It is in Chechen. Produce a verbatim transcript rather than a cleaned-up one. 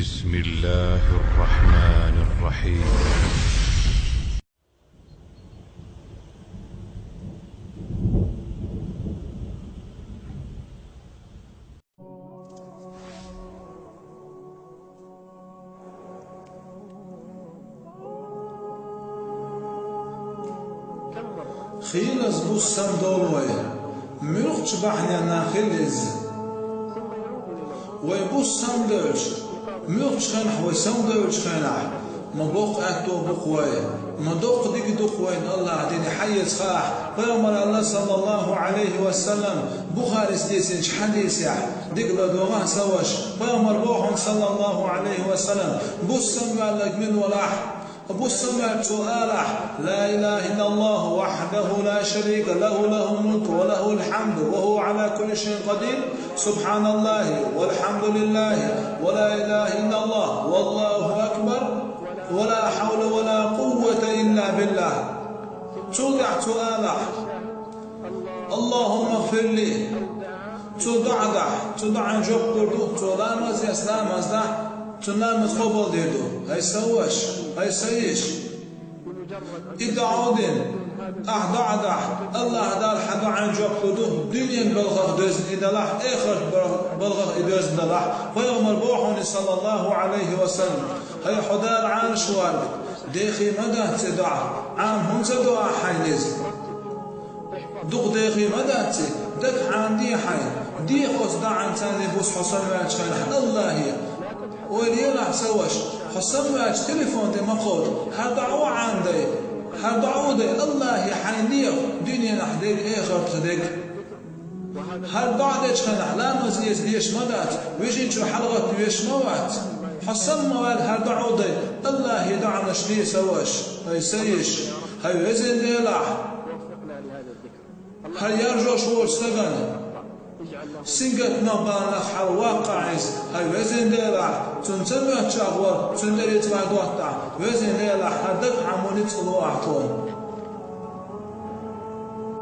بسم الله الرحمن الرحيم. Хийлаза бус самадовла вай, муьлххачу бахьаненна хила иза. Вай бус самадевлча, муьлххачу хенахь вай самадевллачу хенахь, ма боккха аьтто бу-кх вай, ма доккха дика ду-кх вайна АллахӀа дина хьаэца хаахь, пайхамар аьлла, саллаллахӀу Ӏалайхи ва саллам, Бухарис дийцинчу хьадисехь, дика ладогӀа сан ваша, пайхамар боху, саллаллахӀу Ӏалайхи ва саллам, бус самаваьлларг мила валахь, бус самаваьлча цо алахь: «لا إله إلا الله وحده لا شريك له، له الملك وله الحمد وهو على كل شيء قدير، سبحان الله والحمد لله ولا إله إلا الله والله أكبر ولا حول ولا قوة إلا بالله». Цул тӀаьхьа цо алахь: «اللهم اغفر لي». Цо доӀа дахь, цу доӀан жоп лур ду, цо ламаз эцна ламаз дахь, цуьнан ламаз къобалдийр ду. ХӀай сан ваша, хӀай сан йиша, и доӀа дина, ахь доӀа дахь, АллахӀ Дала хьан доӀан жоп лур ду, дуьненан балхах доьзна и далахь, эхартан бал-, балхах и доьзна далахь. Пайхамар боху, саллаллахӀу Ӏалайхи ва саллам: «ХӀай хьо Дала Ӏанаш варг, дехий ма дац и доӀа, Ӏама хӀунда ца до ахь хьайна иза? Дукха дехий ма дац и, дага Ӏамаде хьайна, деха оцу доӀанца бус хьо самаваьллачу хенахь АллахӀе. Ойла елахь, сан ваша, хьо самаваьлча телефон тӀе ма кховда, хӀара доӀа Ӏамаде, хӀара доӀа де, АллахӀе хьайна деха, дуьненахь дерг, эхартахь дерг. ХӀара доӀа дечу хенахь ламаз эца дезаш ма дац, вижинчуьра хьалагӀатта везаш ма вац. Хьо самаваьлла хӀара доӀа де, АллахӀе доӀанаш де, сан ваша, хӀай сан йиша, хӀай везан Делахь». ХӀара яржош волчу стагана сингаттамах бахьанах хьалаваккха Ӏийса, хӀай везан Делахь, цунна ца моьттуш агӀор, цуьнан тӀе рицкъа доттахь, везан Делахь, хӀара дага Ӏамо ницкъ ло ахь тхуна.